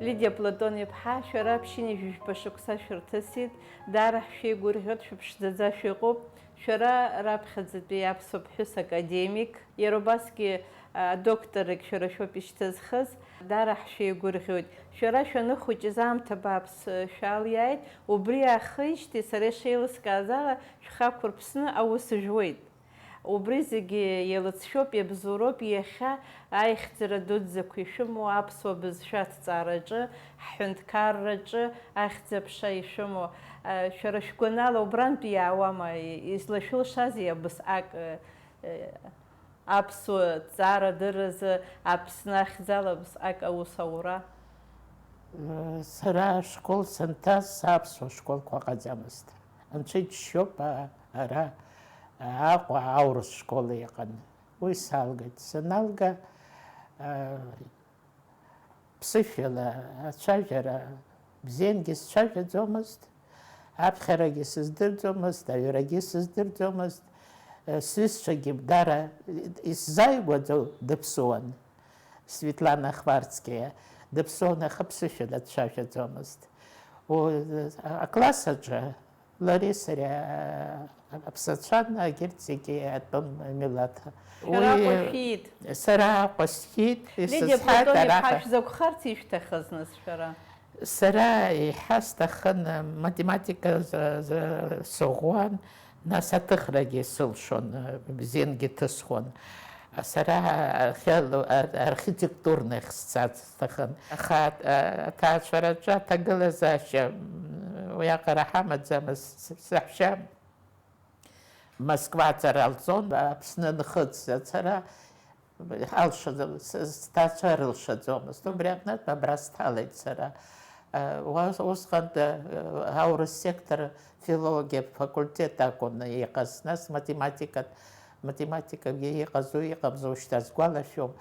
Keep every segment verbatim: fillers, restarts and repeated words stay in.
Лидиа Платон-иԥҳа, шәара ԥшьынҩажәижәба шықәса шәырҭысит, даара ҳшәеигәырӷьоит, шәыԥшӡаӡа шәыҟоуп. Шәара раԥхьаӡатәи аԥсуа ԥҳәыс академик, иара убасгьы, а, докторрагь шәара шәоуп ишьҭызхыз, даара ҳшәеигәырӷьоит. Шәара шәаныхәыҷыз аамҭа бааԥс, а, шәалиааит, убри аахижьҭеи сара ишеилыскааз ала шәхы ақәырԥсны аус жәуеит. Убри зегьы иалыҵшәоуп, иабзоуроуп иахьа аихьӡара дуӡӡақәа ишәымоу аԥсуа бызшәа аҭҵаараҿы, ҳҳәынҭқарраҿы ахьӡ-аԥша ишәымоу. Шәара шәгәанала убрантәи иаауама, излашәылшазеи абасҟак, аԥсуа ҭҵаарадырразы Аԥсны ахьӡала абасҟак аус аура? Сара ашкол санҭаз аԥсуа школқәа ыҟаӡамызт. Анцәа иџьшьоуп, а, ара, а, Аҟәа аурыс школ иҟан. Уи салгеит. Саналга, а, ԥсышәала ацәажәара бзиангьы сцәажәаӡомызт, аԥхьарагьы сыздырӡомызт, аҩрагьы сыздырӡомызт, а, сҩызцәагьы дара исзааигәаӡоу дыԥсуан. Светлана Хварцкиа дыԥсуан, аха ԥсышәала дцәажәаӡомызт. О, акласс аҿы лареи сареи, а, аԥсацәан, егьырҭ зегьы атәым милаҭ. Шәара Аҟәа шәиит. Сара Аҟәа сиит, Лидиа исызҳаит Платон-иԥҳа, араҟа. Шәзакәхарц ишәҭахыз, нас, шәара? Сара еиҳа сҭахын, математика з-, з-, сыӷәӷәан, нас аҭыхрагьы сылшон, бзиангьы ҭысхуан. Сара археоло-, ар-, архитектурнахь сцарц сҭахын. Аха аҭ-, аҭаацәараҿы аҭагылазаашьа, м, уиаҟара ҳамаӡамызт, с-, саҳәшьа Москва ацара лҵон, Аԥсны нхыҵ ацара алшаӡом, с-, сҭаацәа рылшаӡомызт. Убри аҟнытә абра сҭалеит сара. Уа-, усҟан, аурыс сектор филологиатә факультет акәын иҟаз, нас математикатә, математикагьы иҟазу иҟамзу шьҭа сгәалашәом.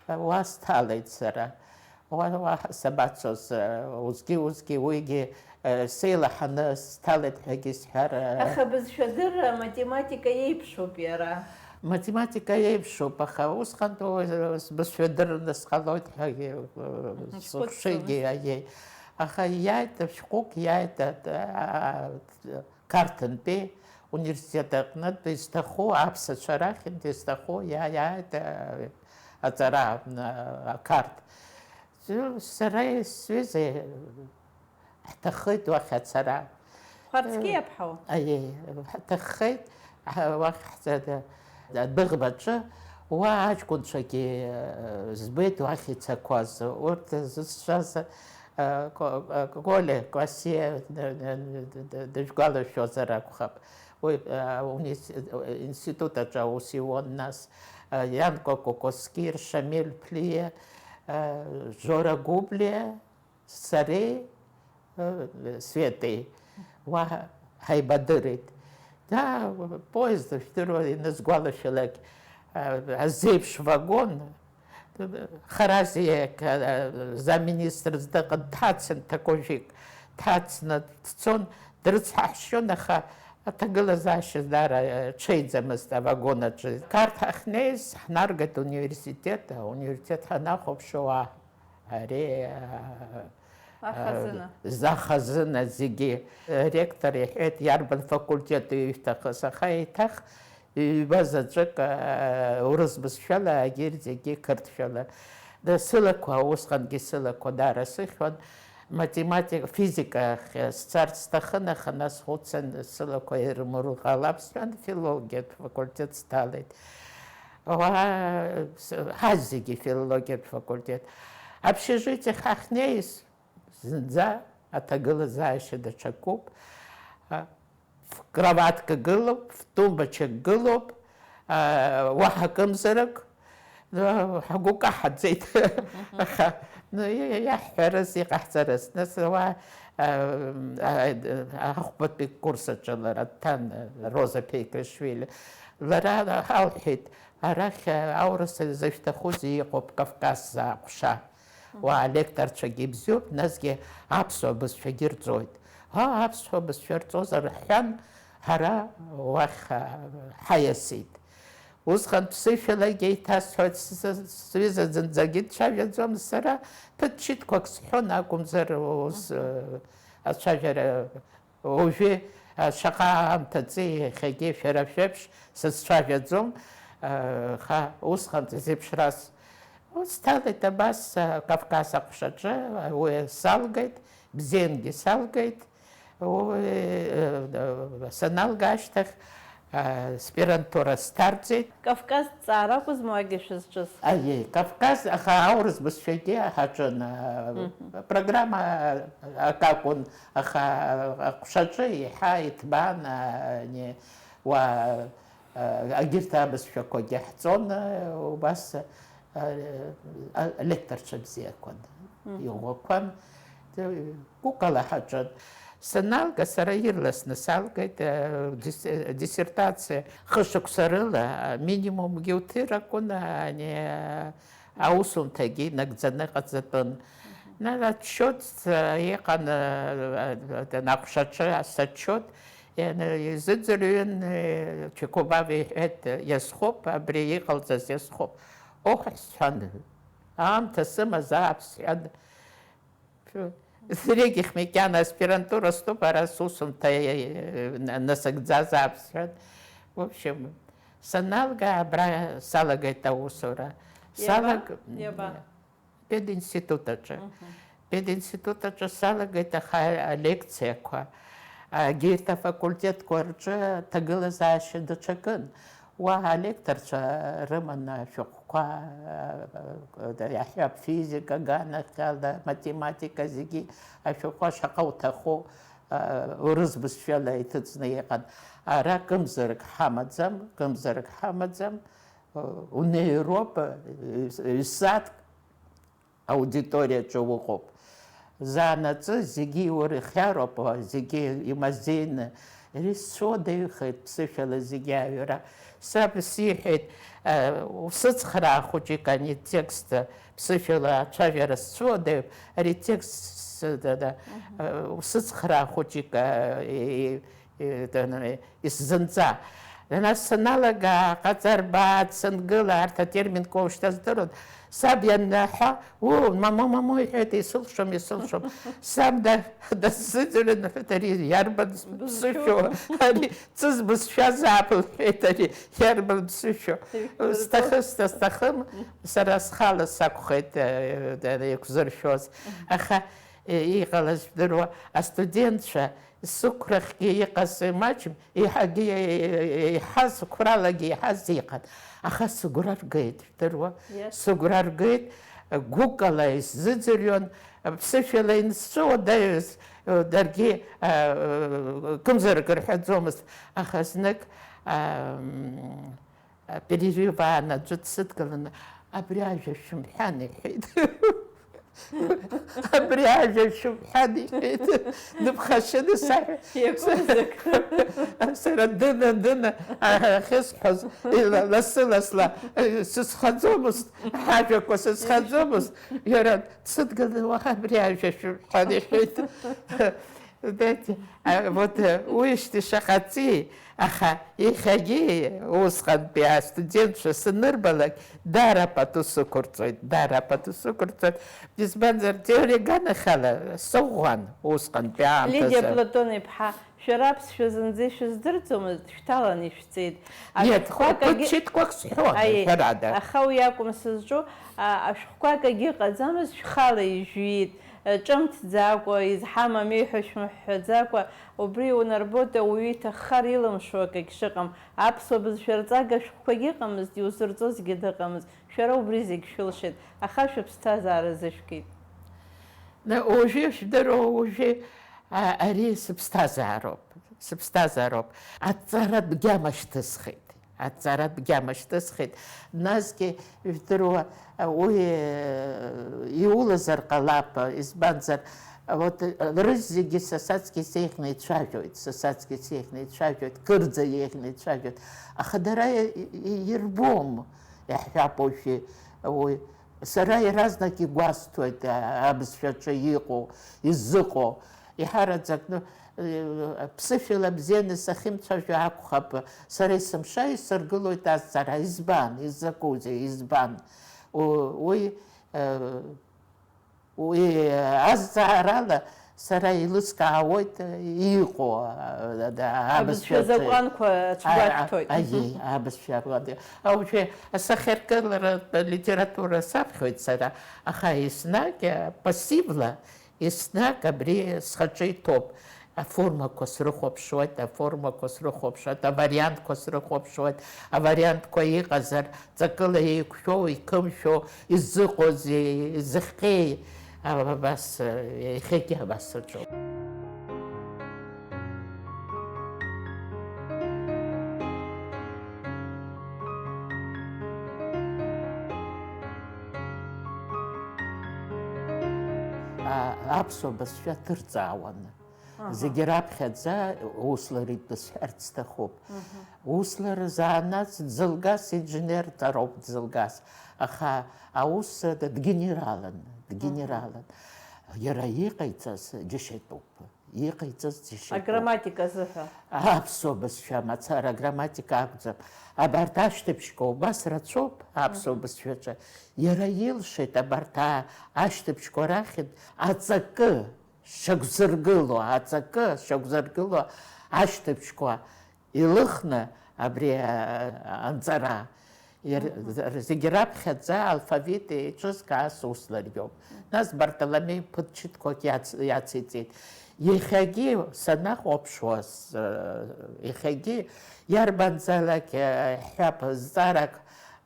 Уа сҭалеит сара. Уа, уаҳа сабацоз, усгьы, усгьы, уигьы, сеилаҳаны сҭалеит ҳәагьы сҳәар. Аха бызшәадырра аматематика иеиԥшуп иара. Математика иеиԥшуп, аха усҟантәи сбызшәадырраны сҟалоит ҳәагьы, сыхшыҩгьы, аиеи. Аха иааит ашәҟәык, иааит, а, а, Қарҭынтәи университет аҟнытә изҭаху, аԥсацәа рахьынтә изҭаху иааит, а, аҵара, а, ақарҭ. Сара сҩыза ҳҭаххеит уахь ацара. Хәарцкиа ԥҳау? Аиеи, ҳҭаххеит, ҳа-, уахь ҳцада-, адәыӷбаҿы, уа аҷкәынцәагьы, э, збеит уахь ицақәаз. Урҭ зысшаз, э, Ко-, э, Коля Квасиа, э, э, д-, д-, дыжәгәалашәозар акәхап. Уи, э, уни-, институт аҿы аус иуан нас, э, Ианко Кокоскир, Шамиль Плиа, э, Жора Гублиа, сареи, э, Светеи уа ҳаибадырит. Да, поезд, жәдыруа, инызгәалашәалак, э, азеиԥш вагон, Харазиа, э, замминистрс дыҟан, дҭацан ҭакәажәик, дҭацны дцон, дрыцҳаҳшьон, аха аҭагылазаашьа даара, э, ҽеиӡамызт авагон аҿы. Қарҭ ҳахьнеиз, ҳнаргеит университет, ауниверситет ҳанахәаԥшуа, Ари, а, Ахазына. А, захазына зегьы. Ректор иҳәеит, иарбан факультет ишәҭахыз, аха еиҭах ҩба заҵәык, а, урыс бызшәала, егьырҭ зегьы қырҭшәала. Да, сылақәа, усҟангьы сылақәа даара сыхьуан. Математика, физика ахь сцарц сҭахын, аха нас схәыцын, сылақәа ирмырӷалап сҳәан, филологиатә факультет сҭалеит. Уаа, с-, ҳазегьы филологиатә факультет. Общежитие ҳахьнеиз, зынӡа аҭагылазаашьа даҽакуп. А, кроватка гылоуп, тумбочак гылоуп, а, уаҳа акымзарак, а, ҳгәы каҳаӡеит. Аха, ну, иа-, иаҳҳәарыз, иҟаҳҵарыз. Нас уа, а, а, ахәбатәи курс аҿы лара дҭан, Роза Пеикришвили. Лара алҳәеит, арахь аурыс зышәҭахузеи, иҟоуп Кавказ аҟәша. Уа алекторцәагьы ибзиоуп, насгьы аԥсуа бызшәагьы рҵоит. Аа, аԥсуа бызшәа рҵозар, ҳҳәан, ҳара уахь, а, ҳаиасит. Усҟан ԥсышәалагьы еиҭасҳәоит, сҩыза зынӡагьы дцәажәаӡомызт, сара ԥыҭ шьыҭқәак сҳәон акәымзар, ус, э, ацәажәара уажәы, э, шаҟа аамҭа ҵи, иахьагьы шәара шәеиԥш сызцәажәаӡом, э, аха усҟан зеиԥшраз. Ус сҭалеит абас, э, Кавказ аҟәшаҿы, уи салгеит, бзиангьы салгеит. Уи, э, саналга ашьҭахь, аспирантура сҭарҵеит. Кавказ ҵаара акәызма уагьы шәызҿыз? Аиеи, Кавказ, аха аурыс бызшәагьы ҳаҿын, а, Мгм. Программа акакәын, аха аҟәшаҿы еиҳа иҭбаан, а, ани, уа, а, агьырҭ абызшәақәагьы ҳҵон, а, убас, а, а, алекторцәа бзиақәан, Мгм. Иӷәӷәақәан. Гәыкала ҳаҿын. Саналга, сара ирласны салгеит, э, дис-, э, диссертациа хышықәса рыла, минимумгьы уҭир акәын, ани, э, аусумҭагьы инагӡаны ҟаҵатәын. Нас отчет, э, иҟан, э, э, аҟәшаҿы асотчиот, э, изыӡырҩын, э, Чекубав иҳәеит, иазхоуп, абри иҟалҵаз иазхоуп. Оҳ, сҳәан, аамҭа сымазаап, сҳәан. Зегьы макьана аспирантура стәоуп, ара сусумҭа, э, насыгӡазаап сҳәан. В общем, саналга, абра салагеит аусура. Иаба? Салаг-, Иаба? Пединститут аҿы. Мгм. Пединститут аҿы салагеит, аха алекциақәа, агьырҭ афакультетқәа рҿы ҭагылазаашьа даҽакын. Уа алекторцәа рыман ашәҟәқәа, иаҳҳәап, физика, аганахьала, математика, зегьы ашәҟәқәа шаҟа уҭаху, урыс бызшәала иҭыҵны иҟан. Ара кымзарак ҳамаӡам, кымзарак ҳамаӡам, унеироуп, ҩ-сааҭк аудиториаҿы уҟоуп. Заанаҵы зегьы иурхиароуп, зегьы имазеины. Ари сцәуадаҩхеит ԥсышәала зегьы аҩра. Саб сиҳәеит, э, усыцхраа хәыҷык ани атекст ԥсышәала ацәажәара сцәуадаҩуп, ари атекст с-, да, да, Мгм. э, усыцхраа хәыҷык, э, и-, и-, Исзынҵа. Нас саналага, аҟаҵарба, ацынгыла, арҭ атерминқәа уажәшьҭа здыруан. Саб ианнаҳәа, уу, мамоу, мамоу, иҳәеит, исылшом, исылшом. Саб да-, дысзыӡырҩын, иҳәеит, ари иарбан ԥсышәоу? Ари ҵыс бызшәазаап, лҳәеит, ари иарбан ԥсышәоу? Сҭахы, сҭа-, сҭахым, сара схала сакәхеит, э, э, еиқәзыршәоз. Аха, э, иҟалаз жәдыруа, астудентцәа Сықәрахьгьы иҟаз маҷым, еиҳагьы, еиҳа сықәралагьы еиҳаз иҟан. Аха сыгәра ргеит, жәдыруа, Yes. сыгәра ргеит, гәыкала исзыӡырҩуан, ԥсышәала инсцәуадаҩыз, даргьы, а, кымзарак рҳәаӡомызт. Аха знык, а, м, Перерыв аан аӡәы дсыдгыланы, абри ажәа шәымҳәан, иҳәеит. Абри ажәа шәымҳәан, иҳәеит. Дыԥхашьаны саҳәа. Иакәымзак. Сара дына, дына, ахьысҳәоз, ила-, лассы-ласла, сызхаӡомызт, ҳажәақәа сызхаӡомызт. Иара дсыдгыланы, уаҳа абри ажәа шәымҳәан, иҳәеит. Знаете, а, вот, э, уиижьҭеи шаҟа ҵии, аха иахьагьы усҟантәи астудентцәа санырбалак, даара пату сықәырҵоит, даара пату сықәырҵоит. Избанзар, теориа аганахьала сыӷәӷәан усҟантәи аамҭазы. Лидиа Платон-иԥҳа, шәара аԥсшәа зынӡа ишәыздырӡомызт, шәҭалан ишәҵеит. Нет, Ашәҟәқәак агьы-, ԥыҭшьыҭқәак сҳәон, Аиеи, ҳәарада. Аха уи акәым сызҿу, а, ашәҟәқәак агьыҟаӡамызт, шәхала ижәит. Ҿымҭӡакәа, изҳамами ҳәа шәмыҳәҳәаӡакәа, убри унарбоит, ауаҩы иҭаххар илымшо акагь шыҟам. Аԥсуа бызшәа рҵага шәҟәқәагь ыҟамызт, иузырҵозгьы дыҟамызт. Шәара убри зегь шәылшеит, аха шәыԥсҭазаара зышәкит. На, уажәы, ижәдыруа, уажәы, а, ари сыԥсҭазаароуп, сыԥсҭазаароуп. Аҵаратә гьама шьҭысхит. Аҵаратә гьама шьҭысхит. Насгьы, ижәдыруа, уи, э, иулазар ҟалап, избанзар, вот, э, рызегьы са саҵкьыс еиӷьны ицәажәоит, са саҵкьыс еиӷьны ицәажәоит, кырӡа еиӷьны ицәажәоит. Аха дара и-, и-, ирбом, иаҳҳәап, уажәы уи. Сара иаразнак игәасҭоит, а, абызшәаҿы иҟоу, изыҟоу. Иҳараӡакны, э, ԥсышәала бзианы сахьымцәажәо акәхап, сара есымша исыргылоит азҵаара, избан, изакәызеи, избан? У-, уи, э, уи азҵаарала сара еилыскаауеит, э, иҟоу, э, да, Абызшәа абызшәаҿы. Закәанқәа цәгәашәҭоит. А, а, Мгм. Аиеи, абызшәа руаде. Аужәы асахьаркыратә литература саԥхьоит сара, аха еснагь, э, пассивла, еснагь абри схаҿы иҭоуп. Аформақәа срыхәаԥшуеит, аформақәа срыхәаԥшуеит, авариантқәа срыхәаԥшуеит, авариантқәа иҟазар, ҵакыла еиқәшәоу, иқәымшәоу, изыҟоузеи, изыхҟьеи, абас, иахьагьы абас саҿуп. А, аԥсуа бызшәа ҭырҵаауан. Аҳа. Зегьы раԥхьаӡа Услар итәы сҳәарц сҭахуп. Мгм. Услар заанаҵ дзылгаз инженертәроуп дзылгаз, аха аус дгенералын, дгенералын. Мгм. Иара иҟаиҵаз џьашьатәуп, иҟаиҵаз џьашьатәуп. Аграмматика азыҳәа. Аԥсуа бызшәа мацара аграмматика акәӡам. Абарҭ ашьҭыбжьқәа убас рацәоуп аԥсуа Мгм. Бызшәаҿы. Иара илшеит абарҭ а-, ашьҭыбжьқәа рахьынтә аҵакы шьақәзыргыло, аҵакы шьақәзыргыло ашьҭыбжьқәа илыхны абри, а, анҵара. Иар-, Мгм. Зегьы раԥхьаӡа алфавит еиҿызкааз Услар иоуп. Нас Бартоломеи ԥыҭчыҭқәак иац-, иациҵеит. Иахьагьы санахәаԥшуаз, э, иахьагьы иарбанзаалак, э, ҳәа зҵаарак,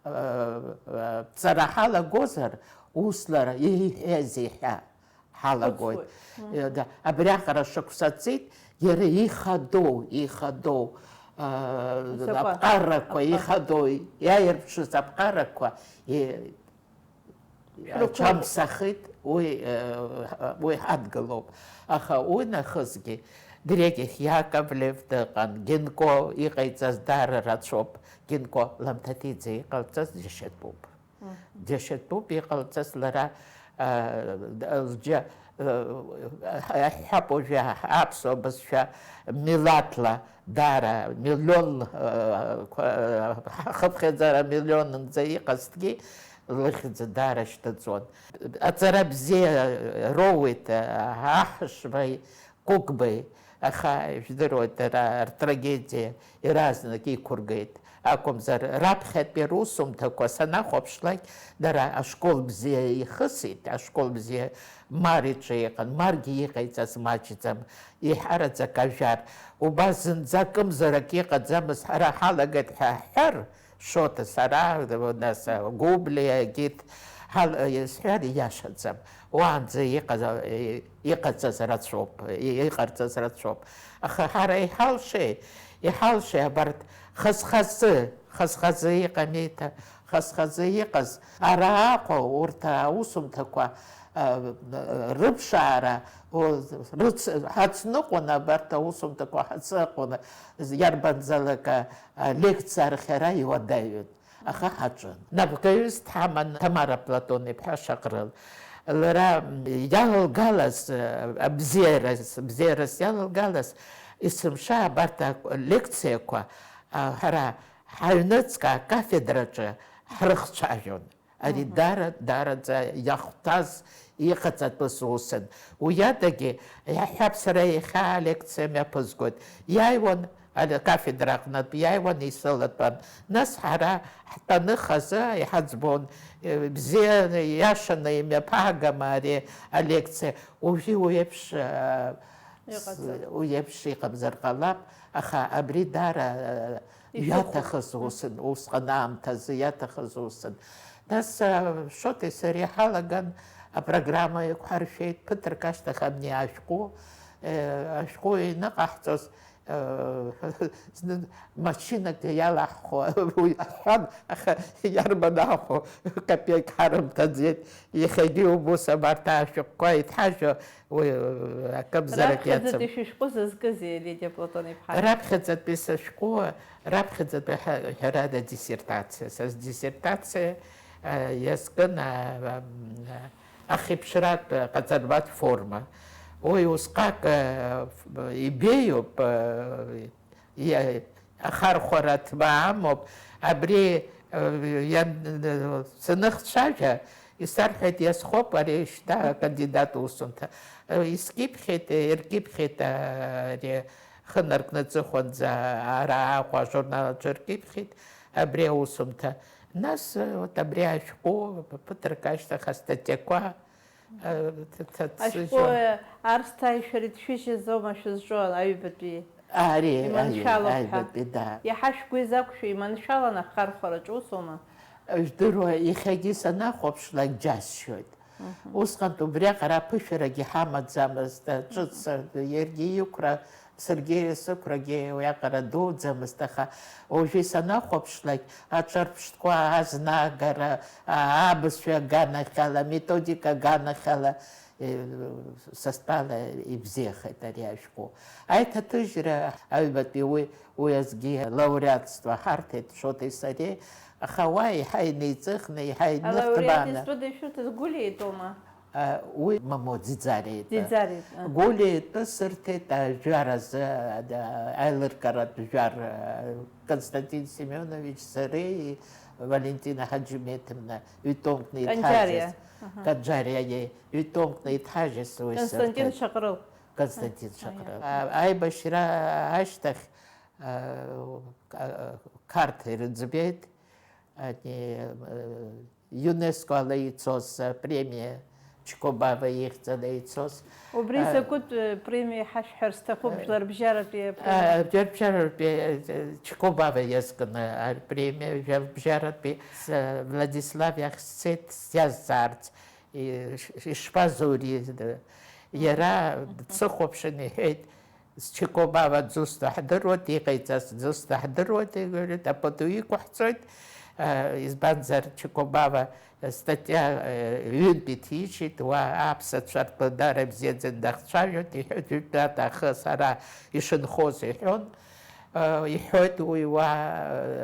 э, э, ҵара ҳалагозар, Услар иҳәаз иҳәа. Ҳалагоит. Хәыцуеит. Мгм. Э, да, абриаҟара шықәса ҵит, иара ихадоу, ихадоу, э, Закәан. Аԥҟарақәа, Аԥҟара. Ихадоу, иааирԥшыз аԥҟарақәа, э, Шәрықәлеит. Ачамсахит, уи, э, уи ҳадгылоуп. Аха уи нахысгьы Дрегих Иаковлев дыҟан, Генко иҟаиҵаз даара рацәоуп, Генко Ламҭаҭиӡе иҟалҵаз џьашьатәуп. Мгм. Џьашьатәуп иҟалҵаз лара, а, лџьа-, а, ҳҳәап уажәы аԥсуа бызшәа милаҭла даара миллион, а, қәа-, хыԥхьаӡара миллионынӡа иҟазҭгьы лыхьӡ даара шьҭаҵон. Аҵара бзиа роуеит, а, Аҳашбеи Кәыкәбеи, аха, ижәдыруеит, дара ртрагедиа иаразнак иқәыргеит. Акәымзар, раԥхьатәи русумҭақәа санахәаԥшлак, дара ашкол бзиа ихысит, ашкол бзиа Мар иҿы иҟан, Маргьы иҟаиҵаз маҷӡам, еиҳараӡак ажәар. Убас зынӡа акымзарак иҟаӡамыз ҳара ҳалагеит ҳәа ҳҳәар, Шоҭа, сара, нас, Гәыблиа, егьырҭ ҳал-, исҳәар ииашаӡам. Уаанӡа иҟаз-, иҟаҵаз рацәоуп, иҟарҵаз рацәоуп. Аха ҳара иҳалшеи, иҳалшеи абарҭ хаз-хазы, хаз-хазы иҟами, иҭа-, хаз-хазы иҟаз ара Аҟәа, урҭ аусумҭақәа, а, рыԥшаара, о, рыц-, ҳацныҟәон, абарҭ аусумҭақәа ҳацныҟәон, иарбанзаалак, а, лекциа архиара иуадаҩын. Аха ҳаҿын. Напкаҩыс дҳаман Ҭамара Платон-иԥҳа Шаҟрыл. Лара иалылгалаз, абзиараз, бзиарас иалылгалаз, есымша абарҭ алекциақәа, а, ҳара ҳаҩныҵҟа акафедраҿы ҳрыхцәажәон. Ари Мгм. Дара, дараӡа иахәҭаз иҟаҵатәыз усын. Уи адагьы, иаҳҳәап, сара иахьа алекциа мҩаԥызгоит. Иааиуан, ари акафедра аҟнытә иааиуан, исылатәан. Нас ҳара ҳтәаны хазы иҳаӡбон, э, бзиа, иашаны имҩаԥаагама ари алекциа? Уажәы уи еиԥш, э, Иҟаӡам. Уи еиԥш иҟамзар ҟалап, аха абри даара, э, Ишәыхәо. Иаҭахыз усын, усҟан аамҭазы иаҭахыз усын. Нас, а, Шоҭеи сареи ҳалаган апрограмма еиқәҳаршәеит, ԥыҭрак ашьҭахь абни ашәҟәы, э, ашәҟәы ианыҟаҳҵоз, э, зны машьынак иалаҳхуа уи аҳәан, аха иарбан аахәо, капеик ҳарымҭаӡеит. Иахьагьы убыс абарҭ ашәҟәқәа иҭҳажьу Уи, акымзарак иацым. Раԥхьаӡатәи шәышәҟәы зызкызеи, Лидиа Платон-иԥҳа? Раԥхьаӡатәи сышәҟәы, раԥхьаӡатәи ҳәа-, ҳәарада диссертациа. Са сдиссертациа, а, иазкын, а, а, ахьеиԥшратә ҟаҵарбатә форма. Уи усҟак, э, ибеиоуп, э, иа-, ахархәара ҭбаа амоуп. Абри, э, иан-, саныхцәажәа, исарҳәеит, иазхоуп ари шьҭа акандидат усумҭа. Э, искьыԥхьеит, иркьыԥхьеит, э, ари хынаркны аҵыхәанӡа ара Аҟәа ажурнал аҿы ркьыԥхьеит абри аусумҭа. Нас, э, вот абри ашәҟәы ԥыҭрак ашьҭахь астатиақәа Э, ҭ-, ҭ-, Ашәҟәы ҭцыжьуа. Арсҭааи шәареи дшәыжьызоума шәызҿу аҩбатәи? Ари, ари, Иманшәалоуп ҳәа. Аҩбатәи, да. Иаҳа шәгәы изақәшәо иманшәалан ахархәара ҿусума? Жәдыруа, иахьагьы санахәаԥшлак џьасшьоит. Мгм. Усҟантә убриаҟара аԥышәарагьы ҳамаӡамызт, ҿыц, иаргьы иқәра Саргьы сықәрагьы уиаҟара дуӡамызт, аха уажәы санахәаԥшлак, аҿырԥштәқәа азнагара, а-, абызшәа аганахьала, аметодика аганахьала, э, са стәала ибзиахеит ари ашәҟәы. Аиҭаҭыжьра аҩбатәи уи, уи азгьы лауреатство ҳарҭеит Шоҭеи сареи, аха уа еиҳа инеиҵыхны, еиҳа инырҭбааны. Алауреат изтәыда ишәырҭаз Гәлиа итәома? А, уи Мамоу Ӡиӡариа итәы. Ӡиӡариа итәы, а. Гәлиа итәы сырҭеит, а, жәар азы, а, аилыргаратә жәар, а, Константин Семенович, сареи, Валентина Ҳаџьымеҭовна ҩ-томкны Канџьариа. Иҭҳажьыз. Аҳа. Канџьариа, ҩ-томкны иҭҳажьыз уи Константин сырҭеит. Шаҟрыл. Константин Аҳа, Шаҟрыл. Аиа. А, аибашьра ашьҭахь, а, а, Қарҭ ирыӡбеит, ани, а, ЮНЕСКО ала ицоз, э, премиа, Чикобава ихьӡала ицоз. Убри, э, закәытә, э, премиа ҳашәҳәар сҭахуп, э, жәларбжьаратәи апремиа? Э, жәларбжьаратәи, э, Чикобава иазкны апремиа, жәларбжьаратәи, с-, Владислав иахь сцеит сиазҵаарц, и-, ш-, ишԥазури, э, иара дсыхәаԥшын, иҳәеит, Чикобава дзусҭа ҳдыруеит, иҟаиҵаз дзусҭа ҳдыруеит, иҳәеит, апату иқәаҳҵоит, а, избанзар, Чикобава статиа, э, ҩынтә иҭижьит, уа аԥсацәа ртәы даара ибзиаӡаны дахцәажәоит, иҳәеит, жәытәнатә ахы сара ишынхоз иҳәон, а, иҳәоит, уи уа,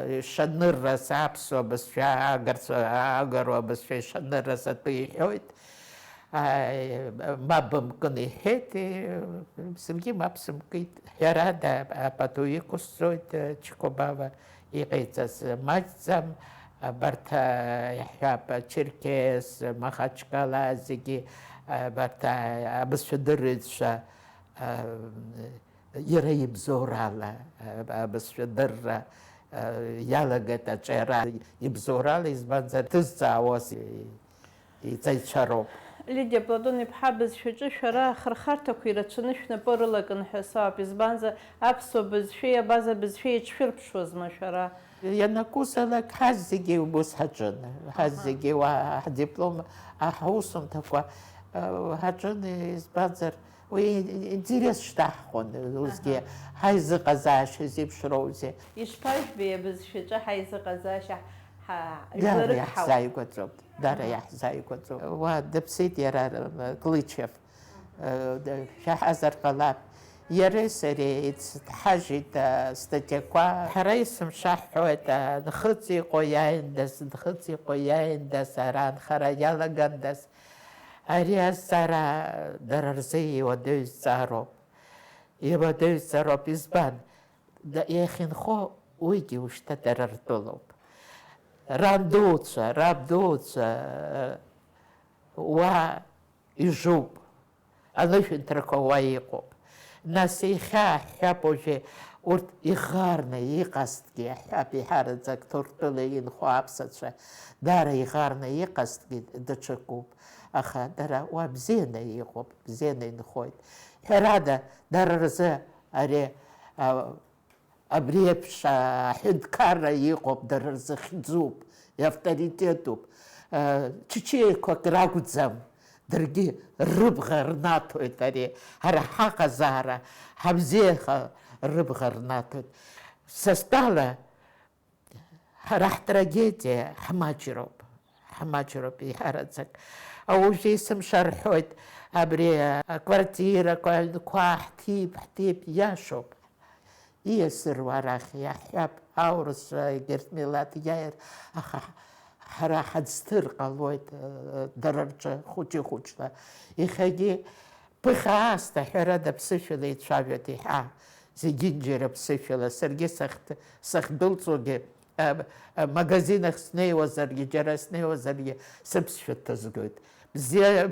э, ишанырраз аԥсуа бызшәа, агарцәа, агаруа бызшәа ишанырраз атәы иҳәоит. Ааи, мап мкын иҳәеит, саргьы мап сымкит. Ҳәарада, апату иқәысҵоит, Чикобава иҟаиҵаз маҷӡам, абарҭ, иаҳҳәап, Черкес, Махачкала, зегьы, абарҭ, абызшәа дырҩыҵәҟьа, иара ибзоурала, абызшәа дырра, иалагеит аҿиара, ибзоурала, избанзар, дызҵаауаз иҵаҩцәа роуп. Лидиа Платон-иԥҳа, абызшәаҿы шәара ахырхарҭақәа ирацәаны шәнапы рылакын ҳәа сауп, избанзар, аԥсуа бызшәеи абаза бызшәеи еиҿшәырԥшуазма шәара? Ианакәызаалак, ҳазегьы убыс ҳаҿын, ҳазегьы уа ҳдиплом, ҳусумҭақәа, э, ҳаҿын, избанзар, уи интерес шьҭаҳхон, усгьы Аҳа. Ҳаизыҟазаашьа зеиԥшроузеи? Ишԥажәбеи абызшәаҿы ҳаизыҟазаашьа ҳа-, Дара жәларык ҳауп? Иаҳзааигәаӡоуп, дара Аҳа. Иаҳзааигәаӡоуп. Уа дыԥсит иара, э, Клычев. Э, д-, шәаҳазар ҟалап. Иареи сареи еицҭҳажьит, э, астатиақәа. Ҳара есымша ҳҳәоит, э, нхыҵ иҟоу иааиндаз, нхыҵ иҟоу иааиндаз, ара анхара иалагандаз. Ари азҵаара дара рзы иуадаҩ зҵаароуп. Иуадаҩ зҵаароуп. Избан? Да, иахьынхо уигьы ушьҭа дара ртәылоуп. Ран дуцәа, раб дуцәа, э, уа ижуп, анышәынҭрақәа уа иҟоуп. Нас иахьа ҳҳәап уажәы, урҭ иӷарны иҟазҭгьы, ҳҳәап, иҳараӡак Ҭырқәтәыла инхо аԥсацәа, даара иӷарны иҟазҭгьы даҽакуп. Аха дара уа бзианы иҟоуп, бзианы инхоит. Ҳәарада, дара рзы ари, а, Абри еиԥш аҳәынҭқарра иҟоуп, дара рзыхьӡуп, иавторитетуп. Чычеиқәак ракәӡам, даргьы рыбӷа рнаҭоит ари, ҳара ҳаҟазаара, ҳабзиаха рыбӷа рнаҭоит. Са стәала, ҳара ҳтрагедиа ҳмаҷроуп, ҳмаҷроуп еиҳараӡак. Уажәы есымша рҳәоит, абри аквартирақәа, аҩнқәа ҳҭип, ҳҭип, иашоуп. Ииасыруа арахь иаҳҳәап, аурысцәа егьырҭ милаҭ иааир, аха ҳара ҳаӡҭыр ҟалоит, э, дара рҿы хәыҷы-хәыҷла. Иахьагьы Ԥыхьа аасҭа, ҳәарада, ԥсышәала ицәажәоит еиҳа, зегьынџьара ԥсышәала. Саргьы сахьд-, сахдәылҵуагьы, а, а, магазин ахь снеиуазаргьы, џьара снеиуазаргьы, сыԥсшәа дҭазгоит. Бзиа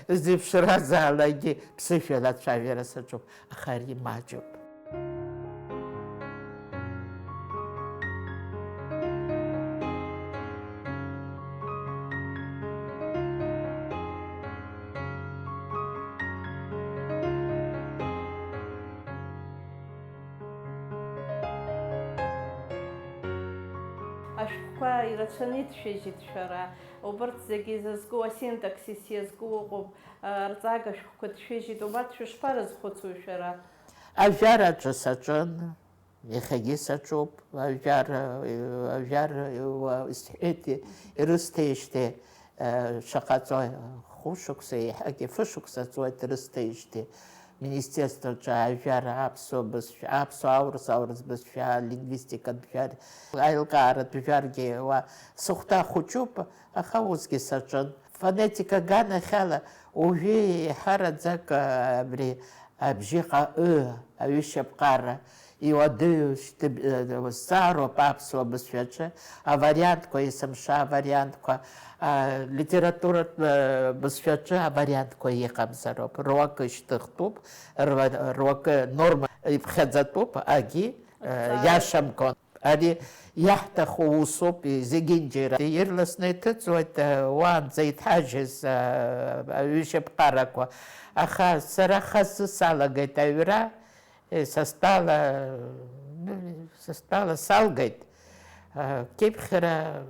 зеиԥшразаалакгьы ԥсышәала ацәажәара саҿуп, аха ари маҷуп. Ашәҟәқәа ирацәаны иҭшәыжьит шәара. Убырҭ зегьы изызку, асинтаксис иазку ыҟоуп, арҵага шәҟәқәа ҭшәыжьит, убарҭ шәышԥарызхәыцуеи шәара? Ажәараҿы саҿын, иахьагьы саҿуп, ажәар, ажәар, уа, исҳәеит, ирысҭеижьҭеи, э, шаҟа ҵуа, хәышықәса еиҳагьы, фышықәса ҵуеит ирысҭеижьҭеи. Министерствоаҿы ажәар, аԥсуа бызшәа, аԥсуа, аурыс, аурыс бызшәа, лингвистикатә жәар, аилкааратә жәаргьы уа сыхәҭа хәыҷуп, аха усгьы саҿын. Фонетика аганахьала уажәы еиҳараӡак, а, абри абжьыҟа ы, аҩышьаԥҟара иуадаҩу шьҭыб-, э, зҵаароуп аԥсуа бызшәаҿы авариантқәа, есымша авариантқәа, а, литературатә, э, бызшәаҿы авариантқәа иҟамзароуп. Руакы шьҭыхтәуп, руа-, руакы норма иԥхьаӡатәуп, агьи, э, Аҵара. Иашамкәан. Ари иаҳҭаху усуп, зегьынџьара. Ирласны иҭыҵуеит, э, уаанӡа иҭҳажьыз, э, аҩышьаԥҟарақәа. Аха сара хазы салагеит аҩра, э, са стәала, ну, са стәала салгеит. Э, кьыԥхьра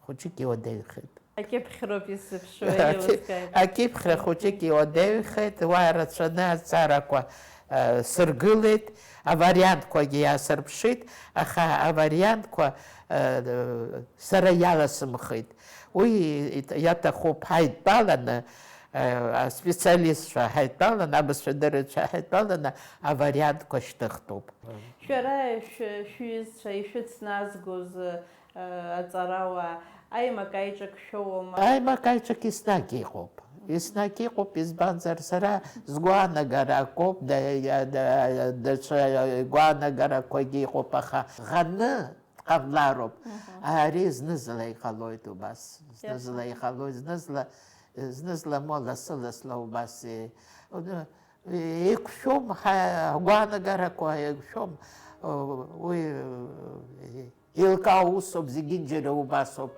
хәыҷык иуадаҩхеит. Акьыԥхьроуп исзыԥшу, еилыскааит. Акьыԥхьра хәыҷык иуадаҩхеит, уа рацәаны аҵарақәа, э, сыргылеит, авариантқәагьы иаасырԥшит, аха авариантқәа, э, сара иаласымхеит. Уи иаҭахуп ҳаидтәаланы, э, аспециалистцәа ҳаидтәаланы, абызшәадырҩцәа ҳаидтәаланы авариантқәа шьҭыхтәуп. Шәара шә-, шәҩызцәа ишәыцназгоз, э, аҵарауаа, аимак-аиҿак шәоуама? Аимак-аиҿак еснагь иҟоуп. Еснагь иҟоуп, избанзар, сара сгәаанагара акоуп, да-, да-, даҽа гәаанагарақәагьы иҟоуп, аха ӷаны дҟамлароуп. Мгм. Ари зны-зынла иҟалоит убас. Зны-зынла иҟалоит, зны-зынла, зны-зынла мо лассы-лассла убас, э, еиқәшәом, ҳа-, ҳгәаанагарақәа еиқәшәом, уи еилкаау усуп, зегьынџьара убасоуп.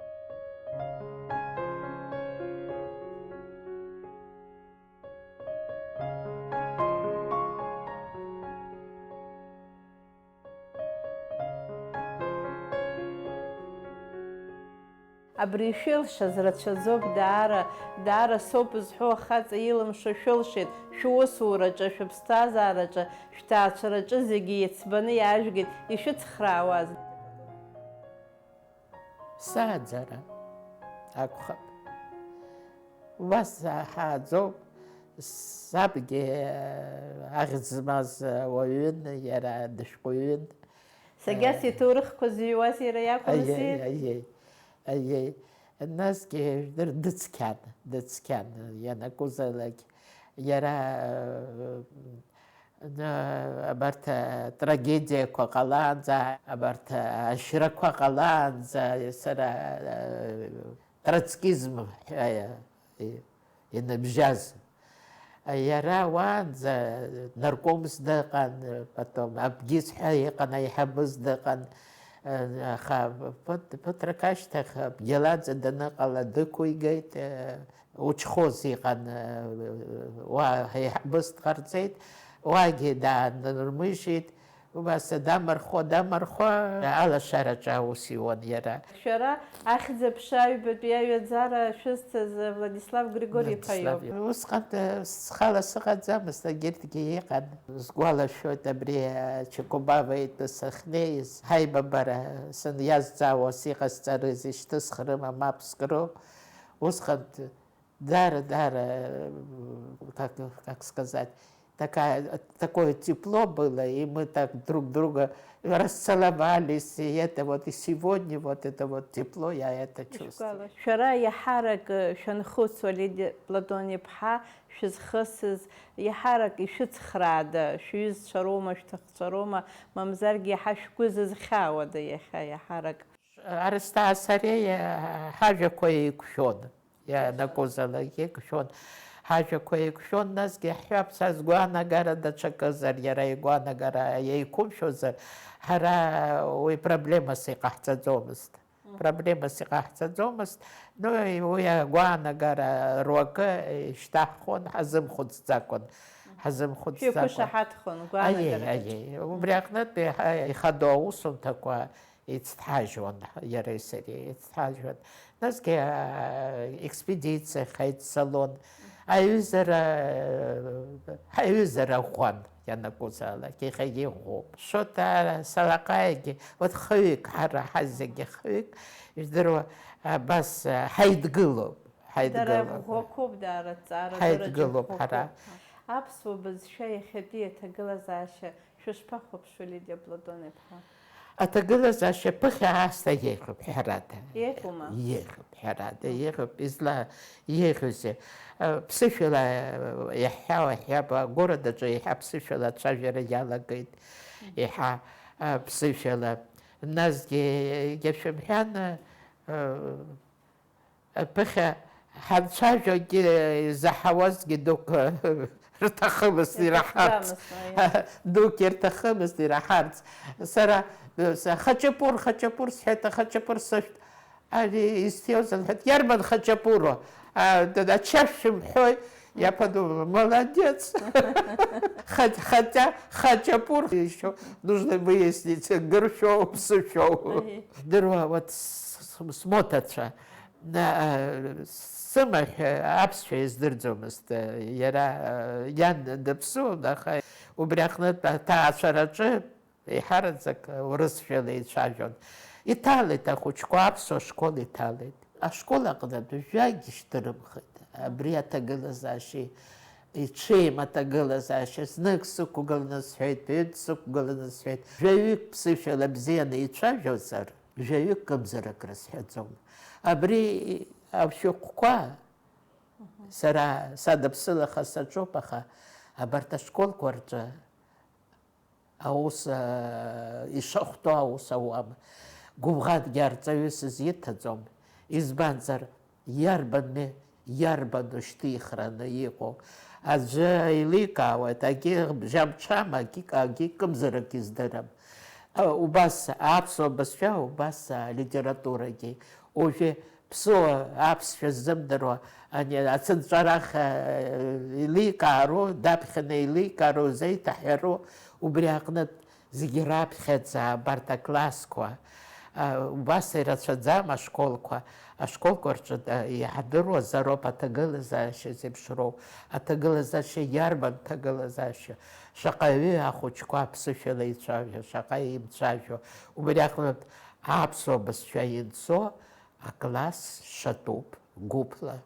Абри шәылшаз рацәаӡоуп, даара, даара соуп зҳәо ахаҵа илымшо шәылшеит, шәусураҿы, шәыԥсҭазаараҿы, шәҭаацәараҿы зегьы иеицбаны иаажәгеит, ишәыцхраауаз. Сааӡара акәхап. Убас ҳааӡоуп, сабгьы ахьӡ змаз уаҩын, иара дышәҟәыҩҩын. Сагьас Э, иҭоурыхқәа зыҩуаз иара иакәын, аиеи, зи? Аиеи, аиеи. Насгьы дыцқьан, дыцқьан, ианакәызаалак. Иара, э, н-, абарҭ, э, трагедиақәа ҟалаанӡа, абарҭ, э, ашьрақәа ҟалаанӡа, сара, э, троцкизм ҳәа, э, иныбжьаз. Иара уаанӡа наркомс дыҟан, потом абгиз ҳәа иҟан, аиҳабыз дыҟан, аха ԥыҭ-, ԥыҭрак ашьҭахь Бгьалаӡа даныҟала дықәигеит, учхоз иҟан, уа аиҳабыс дҟарҵеит, уагьы даанырмыжьит. Убас дамырхо, дамырхо, алашараҿы аус иуан иара. Шәара ахьӡ-аԥша аҩбатәи аҩаӡара шәызҭаз Владислав Григори-иԥа иоуп. Владислав. Усҟан, э, схала сыҟаӡамызт, егьырҭгьы иҟан. Сгәалашәоит абри, э, Чекобава итәы сахьнеиз, ҳаибабара сыниазҵаауа, сиҟасҵарызеи, шьҭысхрыма, мап скру. Усҟан Даара, даара, э, как, как сказать, Такая, такое тепло было, и мы так друг друга расцеловались, и это вот, и сегодня вот это вот тепло, я это чувствую. Ишәгәалашәо, шәара иаҳарак, э, шәанхәыцуа, Лидиа Платон-иԥҳа, шәызхысыз, иаҳарак ишәыцхраада, шәҩызцәа роума, шәҭахцәа роума, мамзаргьы иаҳа шәгәы зызхьаауада иахьа иаҳарак? Арсҭаа сареи, э, ҳажәақәа еиқәшәон, ианакәызаалак еиқәшәон. Ҳажәақәа еиқәшәон, насгьы иаҳҳәап, са сгәаанагара даҽакызар, иара игәаанагара еиқәымшәозар, ҳара уи проблемас иҟаҳҵаӡомызт. Проблемас иҟаҳҵаӡомызт. Ну, уи агәаанагара руакы ишьҭаҳхон, ҳазымхәыцӡакәан, ҳазымхәыцӡакәан. Шәеиқәышаҳаҭхон, гәаанагарак. Аиеи, аиеи. Убри аҟнытә иҳа-, ихадоу аусумҭақәа ицҭҳажьуан, иареи сареи ицҭҳажьуан. Насгьы, аа, експедициа ҳаиццалон. Аҩызара, ҳаҩызара ӷәӷәан, ианакәызаалак, иахьагьы иӷәӷәоуп. Шоҭа Салаҟаиагьы, вот хҩык, ҳара ҳазегьы хҩык, ижәдыруа, абас, аа, ҳаидгылоуп, дара ҳаидгылоуп. Ӷәӷәақәоуп, даара, ҳаидгылоуп ҳара. Аԥсуа бызшәа иахьатәи аҭагылазаашьа шәышԥахәаԥшуа, Лидиа Платон-иԥҳа? Аҭагылазаашьа ԥыхьа аасҭа еиӷьуп, ҳәарада. Еиӷьума? Еиӷьуп, ҳәарада, еиӷьуп, изла-, еиӷьузеи? Э, ԥсышәала, э, иаҳҳәауа ҳҳәап, агородаҿы еиҳа ԥсышәала ацәажәара иалагеит, еиҳа, э, ԥсышәала. Насгьы, егьа шәымҳәан, э, Ԥыхьа ҳанцәажәогьы, изаҳауазгьы дук рҭахымызт ираҳарц. Ирҭахӡамызт, аиеи. Дук ирҭахымызт ираҳарц. Сара, са, хачапур, хачапур сҳәеит, ахачапур сышәҭ. Ари изҭиуаз лҳәеит, иарбан хачапуро? А, да, ачашә шәымҳәои? Я подумала, молодец. Хат-, хотя хачапур ещё нужно выяснить, гыршәоу, ԥсышәоу. Аиеи. Дыруа, вот с-, с-, смоҭацәа. На-, э, сымаҳә, э, аԥсшәа издырӡомызт, э, иара, э, иан дыԥсуан, аха убри аҟнытә аҭаацәараҿы еиҳараӡак урысшәала еицәажәон. Иҭалеит ахәыҷқәа, аԥсуа школ иҭалеит. Ашкол аҟнытә жәагь шьҭырымхит. Абри аҭагылазаашьа, иҽеим аҭагылазаашьа, знык сықәгыланы сҳәеит, ҩынтә сықәгыланы сҳәеит, жәаҩык ԥсышәала бзианы ицәажәозар, жәаҩык кымзарак рызҳәаӡом. Абри ашәҟәқәа сара садыԥсылаха саҿуп, аха абарҭ ашколқәа рҿы аус, а, ишахәҭоу аус ауам. Гәыбӷангьы арҵаҩы сызиҭаӡом. Избанзар, иарбан, иарбан ушьҭихраны иҟоу? Аӡәы еиликаауеит, агьи бжьамҽам, агьи, агьи кымзарак издырам. А, убас аԥсуа бызшәа, убас алитературагьы. Уажәы ԥсуа аԥсшәа ззымдыруа, ани ацынҵәарах, э, еиликаару, даԥхьаны еиликаару, зеиҭаҳәару, убри аҟнытә зегьы раԥхьаӡа абарҭ аклассқәа, а, убас ирацәаӡам ашколқәа, ашколқәа рҿы, а, иаҳдыруазароуп аҭагылазаашьа зеиԥшроу, аҭагылазаашьа иарбан ҭагылазаашьа, шаҟаҩы ахәыҷқәа аԥсышәала ицәажәо, шаҟа имцәажәо, убри аҟнытә аԥсуа бызшәа инҵо, акласс шатәуп, гәыԥла.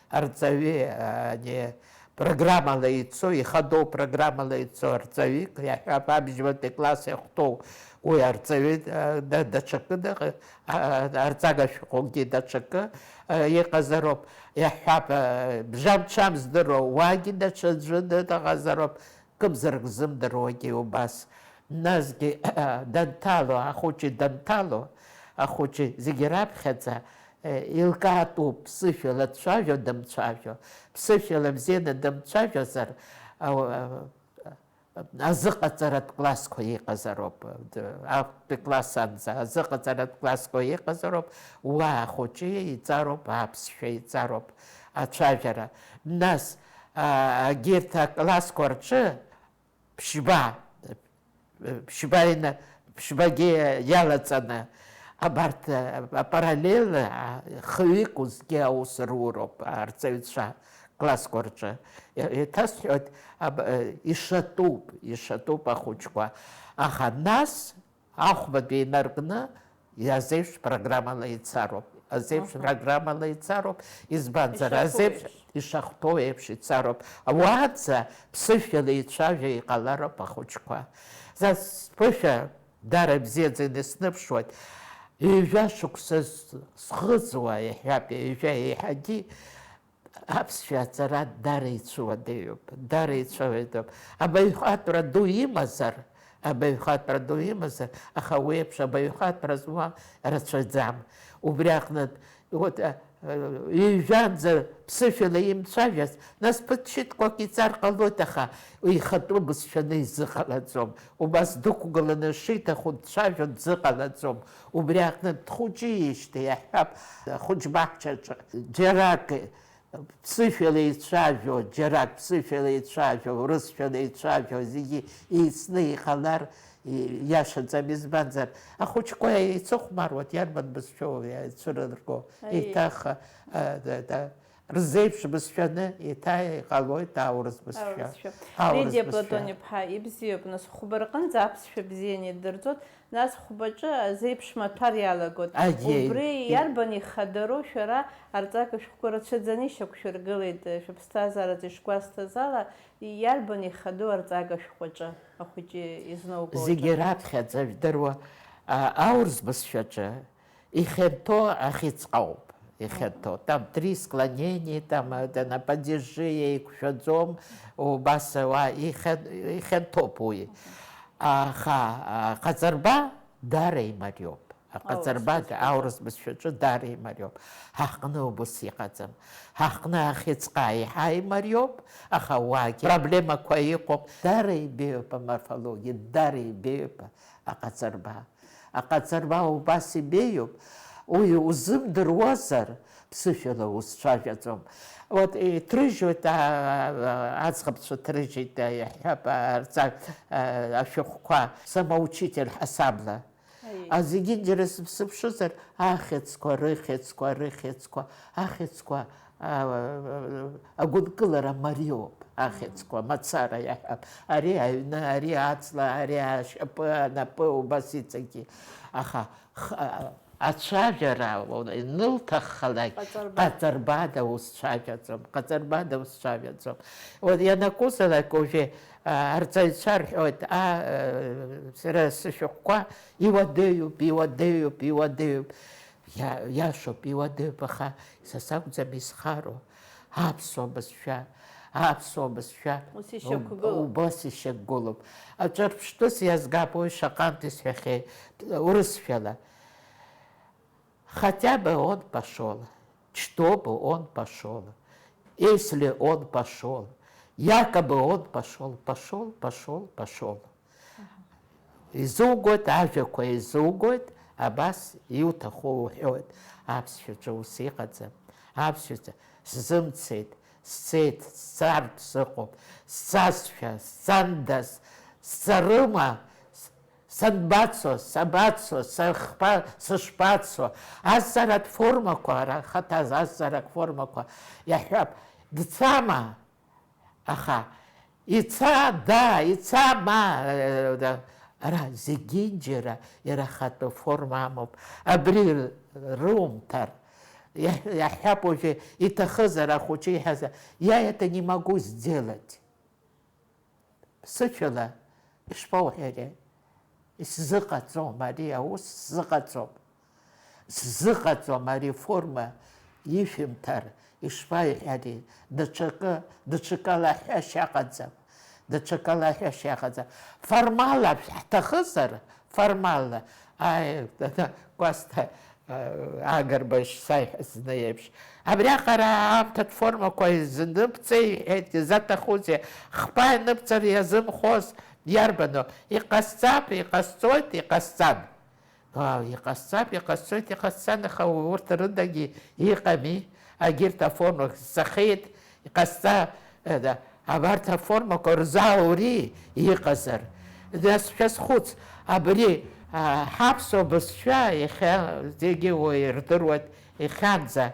Арҵаҩы, ани, программала ицо, ихадоу программала ицо арҵаҩык, иаҳҳәап, абжьбатәи класс иахәҭоу уи арҵаҩы, а, да-, даҽакы дыҟ-, а, арҵага шәҟәгьы даҽакы, а, иҟазароуп, иаҳҳәап, а, бжамчам здыруа уагьы даҽаӡәы дыҟазароуп. Кымзарак ззымдыруагьы убас. Насгьы данҭало, ахәыҷы данҭало, ахәыҷы зегьы раԥхьаӡа, э, илкаатәуп ԥсышәала дцәажәо, дымцәажәо. Ԥсышәала бзианы дымцәажәозар, а, а, азыҟаҵаратә классқәа иҟазароуп. Д-, актәи класс анӡа азыҟаҵаратә классқәа иҟазароуп, уа ахәыҷы иҵароуп, аԥсшәа иҵароуп ацәажәара. Нас, а, агьырҭ аклассқәа рҿы ԥшьба, ԥшьба ина-, ԥшьбагьы иалаҵаны, абарҭ, а, апараллельно, а, хҩык усгьы аус руроуп арҵаҩцәа классқәа рҿы. Еиҭасҳәоит, аб-, э, ишатәуп, ишатәуп ахәыҷқәа. Аха нас Ахәбатәи инаркны, азеиԥш программала ицароуп. Азеиԥш Аҳа. программала ицароуп, избанзар, Ишаԥу азеиԥш еиԥш. Ишахәҭоу еиԥш ицароуп. Уаанӡа ԥсышәала ицәажәо иҟалароуп ахәыҷқәа. Са сԥышәа дара ибзиаӡаны сныԥшуеит. Ҩажәа шықәса схыҵуа, иаҳҳәап, ҩажәа еиҳагьы аԥсшәа аҵара дара ицәуадаҩуп, дара ицәуадаҩуп. Абаҩхатәра ду имазар, абаҩхатәра ду имазар, аха уи еиԥш абаҩхатәра змам рацәаӡам. Убри аҟнытә, вот, а, а, ҩажәанӡа ԥсышәала имцәажәаз, нас ԥыҭ шьыҭқәак иҵар ҟалоит, аха ихатәы бызшәаны изыҟалаӡом. Убас дықәгыланы шиҭаху дцәажәо дзыҟалаӡом. Убри аҟнытә дхәыҷижьҭеи иаҳҳәап, ахәыҷбаҳчаҿы џьарак ԥсышәала ицәажәо, џьарак ԥсышәала ицәажәо, урысшәала ицәажәо, зегьы еицны иҟалар, и-, иашаӡам, избанзар, ахәыҷқәа еицыхәмаруеит, иарбан бызшәоу ицәырырго, Аиеи. Еиҭах, а, да, да, рзеиԥш бызшәаны еиҭа иҟалоит аурыс бызшәа. Аурысшәа. Аурыс Лидиа бызшәа. Платон-иԥҳа, ибзиоуп, нас, хәба рҟынӡа аԥсшәа бзианы идырҵоит, Нас хәбаҿы азеиԥш маҭәар иалагоит. Аиеи. Убри иарбан ихадароу шәара арҵага шәҟәқәа рацәаӡаны ишьақәшәыргылеит, шәыԥсҭазаараҿы ишгәасҭаз ала, иарбан ихадоу арҵага шәҟәаҿы ахәыҷы изнауго Зегьы аҿы? Раԥхьаӡа жәдыруа, а, аурыс бызшәаҿы ихьанҭоу ахьыӡҟа ауп, ихьанҭоу. Там три склонения, там, э, на падеже еиқәшәаӡом, убас уа ихьан-, ихьанҭоуп уи. Аха, а, аҟаҵарба даара имариоуп. Аҟаҵарба Аурыс бызшәаҿы. Аурыс бызшәаҿы даара имариоуп. Ҳаҟны убыс иҟаӡам. Ҳаҟны ахьыӡҟа еиҳа имариоуп, аха уаагьы проблемақәа иҟоуп. Даара ибеиоуп аморфологиа, даара ибеиоуп аҟаҵарба. Аҟаҵарба убас ибеиоуп, уи узымдыруазар, ԥсышәала узцәажәаӡом. Вот, иҭрыжьуеит, а, а, аӡӷабцәа ҭрыжьит, а, иаҳҳәап, а, арҵа-, а, ашәҟәқәа, самоучитель ҳасабла. Аиеи. А зегьынџьара сыԥсыԥшызар, ахьӡқәа, рыхьӡқәа, рыхьӡқәа, ахьӡқәа, а, агәынкылара мариоуп, ахьӡқәа мацара иаҳәап. Ари аҩны, ари аҵла, ари ашьапы, анапы, убас иҵегьы. Аха х-, а, ацәажәара инылҭаххалак, Ҟаҵарба. Ҟаҵарбада узцәажәаӡом, ҟаҵарбада узцәажәаӡом. Вот ианакәызалак уажәы, а, арҵаҩцәа рҳәоит, а, а, сара сышәҟәқәа иуадаҩуп, иуадаҩуп, иуадаҩуп. Иа-, иашоуп, иуадаҩуп, аха са сакәӡам исхароу. Аԥсуа бызшәа, аԥсуа бызшәа Ус ишьақәгылоуп. Убас ишьақәгылоуп. Аҿырԥштәыс иазгап уи шаҟантә исҳәахьеи, урысшәала. Хотя бы он пошёл, что бы он пошёл, если он пошёл, якобы он пошёл, пошёл, пошёл, пошёл. Изугоит, ажәақәа изугоит, абас иуҭаху уҳәоит. Аԥсшәаҿы ус иҟаӡам. Аԥсшәаҿы сзымцеит, сцеит, сцартә сыҟоуп, сцазшәа, сцандаз, сцарыма, с-, санбацо, сабацо, сахба-, сышбацо, азҵааратә формақәа, ара хаҭаз азҵааратә формақәа иаҳҳәап, дцама? Аха ица, да, ица, ма, э, да, ара зегьынџьара иара ахатәы форма амоуп. Абри р-, румҭар, иаҳ-, иаҳҳәап уажәы, иҭахызар ахәыҷы иҳәазар, я это не могу сделать. Ԥсышәала ишԥауҳәари? Исзыҟаҵом ари аус, сзыҟаҵом. Сзыҟаҵом ари аформа ишәымҭар, ишԥаиҳәари, даҽакы, даҽакала ҳәашьа ыҟаӡам, даҽакала ҳәашьа ыҟаӡам. Формалла ҳҭахызар, формалла, аи, Кәасҭа, Агрба ишсаиҳәаз зны еиԥш. Абриаҟара аамҭатә формақәа изаныбҵеи, иҳәеит, изаҭахузеи, хԥа ианыбҵар иазымхоз иарбану? Иҟасҵап, иҟасҵоит, иҟасҵан. Ааи, иҟасҵап, иҟасҵоит, иҟасҵан, аха урҭ рыдагьы иҟами, агьырҭ аформақәа ҵахеит, иҟасҵа, э, да, абарҭ аформақәа рзааури иҟазар? Нас шәазхәыц, абри, а, ҳаԥсуа бызшәа иахьа зегьы уаҩ ирдыруеит, иахьанӡа,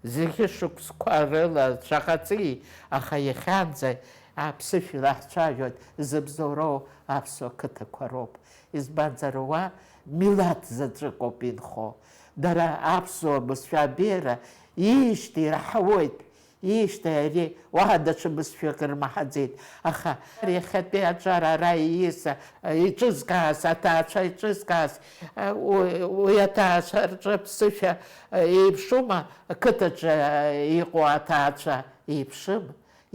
зегьы шықәсқәа рыла шаҟа ҵи, аха иахьанӡа аԥсышәала ҳцәажәоит, зыбзоуроу аԥсуа қыҭақәа роуп. Избанзар, уа милаҭ заҵәык ауп инхо. Дара аԥсуа бызшәа абеиара иижьҭеи ираҳауеит, Иишьҭеи ари уаҳа даҽа бызшәак рмаҳаӡеит, аха иахьатәи аҿар ара ииз, иҿызкааз, аҭаацәа иҿызкааз, уи, уи аҭаацәа рҿы аԥсышәа еиԥшума, ақыҭаҿы иҟоу аҭаацәа еиԥшым?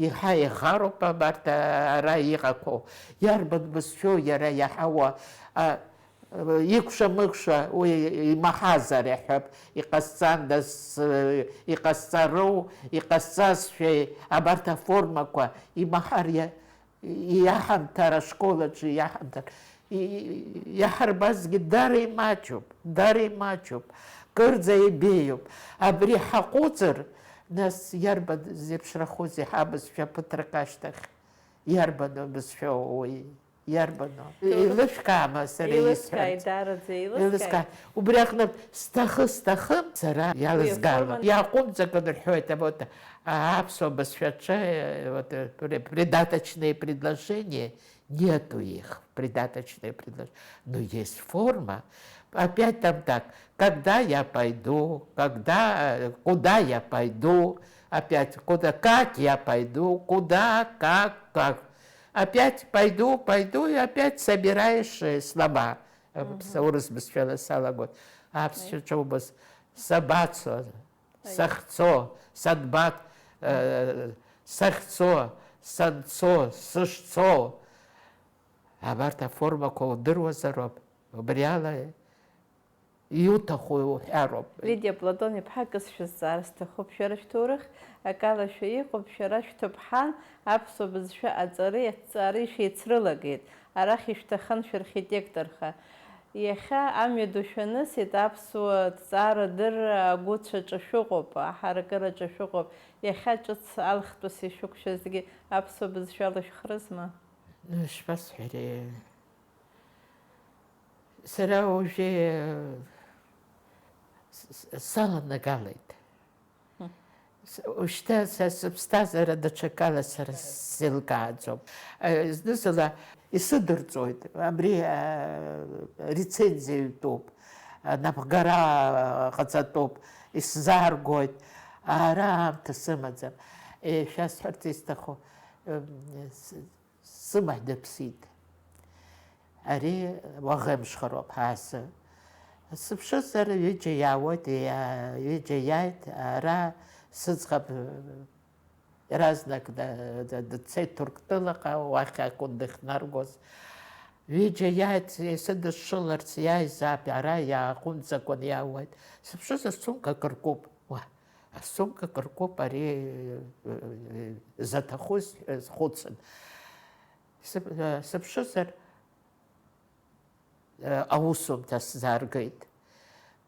Иаҳа еиӷароуп абарҭ ара иҟақәоу. Иарбан бызшәоу иара иаҳауа? А, икәша-мыкәша уи имаҳазар иаҳәап, иҟасҵандаз, иҟасҵару, иҟасҵазшәеи абарҭ аформақәа имаҳар иа-, иаҳамҭар, ашкол аҿы иаҳамҭар, и-, иаҳарбазгьы дара имаҷуп, дара имаҷуп, кырӡа ибеиоуп. Абри ҳаҟәыҵыр, нас иарбан зеиԥшрахозеи ҳабызшәа ԥыҭрак ашьҭахь? Иарбан абызшәоу уи? Иарбану? Еилыскаама сара исҳәарц? Еилыскааит, даараӡа еилыскааит. Еилыскааит. Убри аҟнытә сҭахы, сҭахым, сара иалызгалом. Уи аформа. Иааҟәымҵакын рҳәоит, а, вот, а, аԥсуа бызшәаҿы, э, вот, э, при-, придаточные предложения, нету их, придаточные предложения. Но есть форма. Опять там так, когда я пойду, когда, э, куда я пойду, опять, куда, как я пойду, куда, как, как. Опять пойду, пойду, и опять собираешь, э, слова. Э, Мгм. Урыс бызшәала салагоит. Аԥсшәа ҿоубаз, сабацо, Аиеи. Сахьцо, санбат-, э, сахьцо, санцо, сышцо. Абарҭ аформақәа удыруазароуп. Убриала иуҭаху уҳәароуп. Лидиа Платон-иԥҳа, акы сшәызҵаар сҭахуп, шәара шәҭоурых акалашәа иҟоуп, шәара шәҭыԥҳан аԥсуа бызшәа аҵареи аҭҵаареи шәеицрылагеит, арахь ишәҭахын шәархитекторха. Иахьа амҩаду шәанысит, аԥсуа ҭҵаарадырра агәыцәаҿы шәыҟоуп, аҳаракыраҿы шәыҟоуп, иахьа ҿыц алхтәыс ишәықәшәазгьы аԥсуа бызшәала шәхрызма? Ну, ишԥасҳәари? Сара уажәы с-, с-, саланагалеит. Мм. С-, ушьҭа са сыԥсҭазаара даҽакала сара сзеилкааӡом. Э, зны-зынла исыдырҵоит, абри, э, рецензиа ҩтәуп, э, напхгара ҟаҵатәуп, исзааргоит, ара аамҭа сымаӡам. Э, шәасҳәарц исҭаху, э, с-, Сымаҳә дыԥсит. Ари уаӷеимшхароуп ҳаасы. Сыԥшызар, ҩыџьа иаауеит, иа-, ҩыџьа иааит, ара сыӡӷаб иаразнак да-, да-, дцеит Ҭырқәтәылаҟа, уахь акәын дыхнаргоз. Ҩыџьа иааит, исыдышшыларц иааизаап, ара иааҟәымҵӡакәан иаауеит. Сыԥшызар, сумка акы ркуп. Уа, асумка акы ркуп, ари, э, э, заҭаху схәыцын. Сып-, э, сыԥшызар, э, аусумҭа сзааргеит.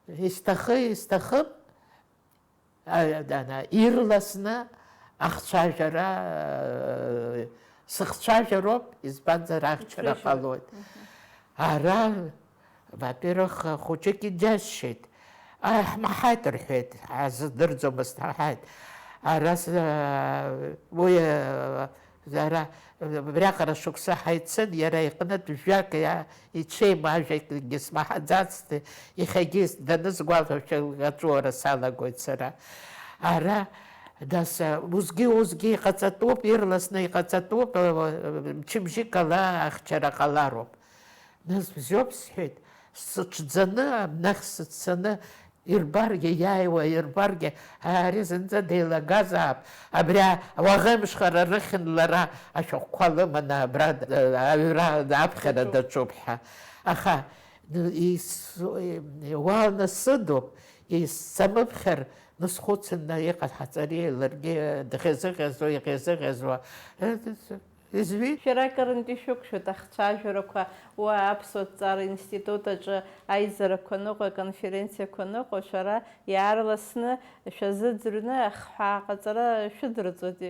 Исҭахы, исҭахым, а, ана, ирласны ахцәажәара, э, сыхцәажәароуп, избанзар, ахьчара Ицәажәо. Ҟалоит. Мгм. Ара, во-первых, хәыҷык иџьасшьеит. Ааи, ҳмаҳаит, рҳәеит, ҳаздырӡомызт, ҳаҳаит. Ара с-, уи, ара, абриаҟара шықәса ҳаицын, иара иҟнытә жәак иа-, иҽеим ажәакгьы смаҳаӡацт, иахьагьы данысгәалашәа аҵәуара салагоит сара. Ара, нас, усгьы, усгьы иҟаҵатәуп, ирласны иҟаҵатәуп, мчыбжьык ала ахьчара ҟалароуп. Нас бзиоуп, сҳәеит, сыҽӡаны, абнахь сыццаны, ирбаргьы, иааиуа ирбаргьы, ари зынӡа деилагазаап, абри ауаӷеимшхара рыхьын лара ашәҟәқәа лыманы абра, аҩра аԥхьара Даҿуп. Даҿуп ҳәа. Аха, ис-, уал насыдуп, исзамыԥхьар, нысхәыцын, иҟаҳҵари, ларгьы дӷьазыӷьазуа, иӷьазыӷьазуа. Изҩит. Шәара акырынтә ишәықәшәоит ахцәажәарақәа, уа аԥсуа ҭҵаара институт аҿы аизарақәа аныҟоу, аконференциақәа аныҟоу, шәара иаарласны шәазыӡырҩны ахҳәаа ҟаҵара шәыдырҵоит,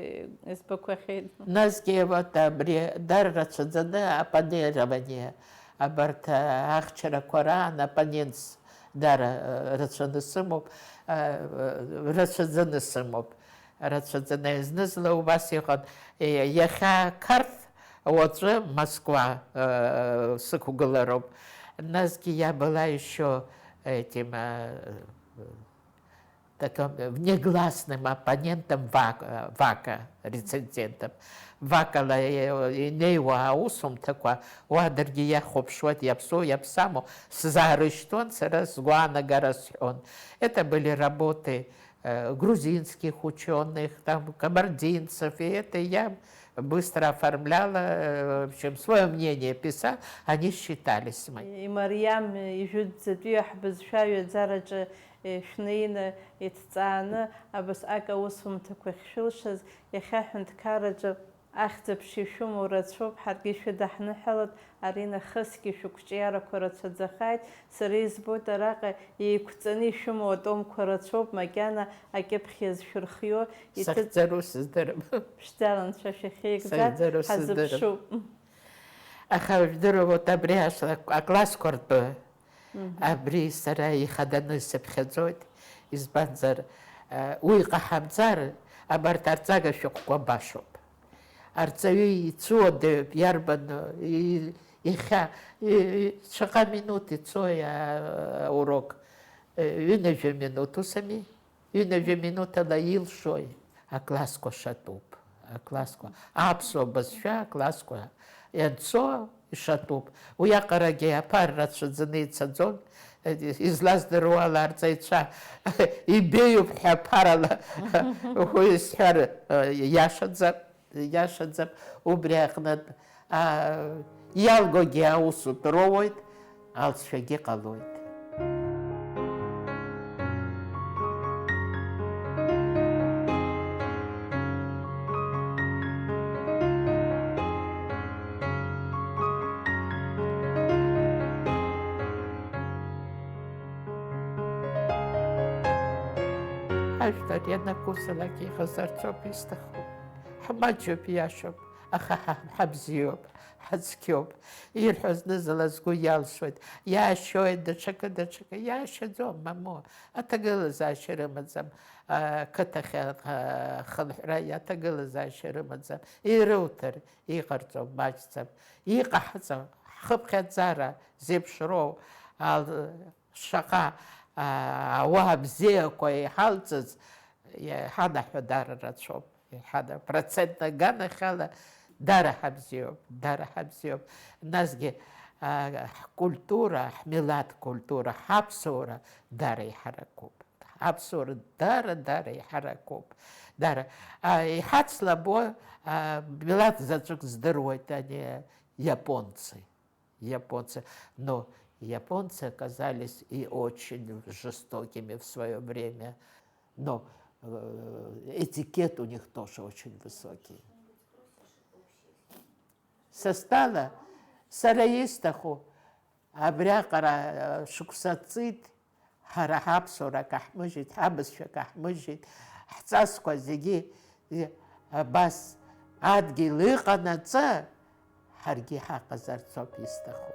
избақәахьеит. Насгьы вот абри дара рацәаӡаны апанирование, абарҭ ахьчарақәа раан аппонентс дара рацәаны сымоуп, рацәаӡаны сымоуп. Рацәаӡаны, зны-зынла убас иҟан, иахьа Қарҭ, уаҵәы Москва, э, сықәгылароуп. Насгьы я была ещё этим, э, таким внегласным оппонентом Вак-, Вака, рецензентом. Вакала, э, инеиуа аусумҭақәа уа даргьы иахәаԥшуеит, иаԥсоу, иаԥсаму, сзаарышьҭуан, сара сгәаанагара сҳәон. Это были работы, э, грузинских учёных, там, кабардинцев, и это я быстро оформляла, э, в общем, своё мнение писала, они считались мои. Имариам ижәытәӡатәи ҳбызшәа аҩаӡараҿы, э, шәнеины, иҭҵааны, абасҟак аусумҭақәа ахьшәылшаз, иахьа аҳәынҭқарраҿы ахьӡ-аԥша ишәымоу рацәоуп, ҳаргьы шәыдаҳныҳәалоит, ари нахысгьы шәықәҿиарақәа рацәаӡахааит, сара избоит араҟа еиқәҵаны ишәымоу атомқәа рацәоуп, макьана акьыԥхь иазшәырхио, иҭыҵ- Сахьӡароу сыздырам. Ԥшӡала анцәа шәахьеигӡа, Сахьӡароу сыздырам. Ҳазыԥшуп. Аха, жәдыруа, вот абри ашла аклассқәа ртәы, Мгм. Абри сара ихаданы исыԥхьаӡоит, избанзар, э, уи ҟаҳамҵар, абарҭ арҵага шәҟәқәа башоуп. Арҵаҩы ицәуадаҩуп, иарбану, и-, ихьа-, и-, и-, шаҟа минуҭ ицои, а, аурок? Э, ҩынҩажәа минуҭ, ус ами? Ҩынҩажәа минуҭ ала илшои? Аклассқәа шатәуп, аклассқәа. Аԥсуа бызшәа аклассқәа ианцо ишатәуп. Уиаҟарагьы аԥара рацәаӡаны ицаӡом. Излаздыруа ала арҵаҩцәа ибеиоуп ҳәа аԥарала уи сҳәар, э, иашаӡам. Иашаӡам, убри аҟнытә, а, иалгогьы аусутә роуеит, алҵшәагьы ҟалоит. Ажәлар ианакәызалак иҟазарҵоуп исҭаху. Ҳмаҷуп, иашоуп. Аха ҳа ҳабзиоуп, ҳацәгьоуп. Ирҳәо зны-зынла згәы иалсуеит, иашьоит, даҽакы, даҽакы, иашьаӡом, мамоу, аҭагылазаашьа рымаӡам, ақыҭахь ахынҳәра аҭагылазаашьа рымаӡам, ирылҭар иҟарҵом, маҷӡам, иҟаҳҵо, ҳхыԥхьаӡара зеиԥшроу, ал-, шаҟа, а, ауаа бзиақәа иҳалҵыз, иҳанаҳәо дара рацәоуп. Иҳада-, процентны аганахьала дара ҳабзиоуп, дара ҳабзиоуп. Насгьы, а, ҳкультура, ҳмилаҭ культура, ҳаԥсуара дара иҳаракуп. Ҳаԥсуара дара, дара иҳаракуп. Дара, а, иҳацлабуа, а, милаҭ заҵәык здыруеит ани иапонцы. Японцы. Но японцы оказались и очень жестокими в своё время. Но, э, этикет у них тоже очень высокий. Са стәала, сара исҭаху, абриаҟара, э, шықәса ҵит, ҳара ҳаԥсуара каҳмыжьит, ҳабызшәа каҳмыжьит, ҳҵасқәа зегьы, э, абас адгьыл иҟанаҵы, ҳаргьы ҳаҟазарц ауп исҭаху.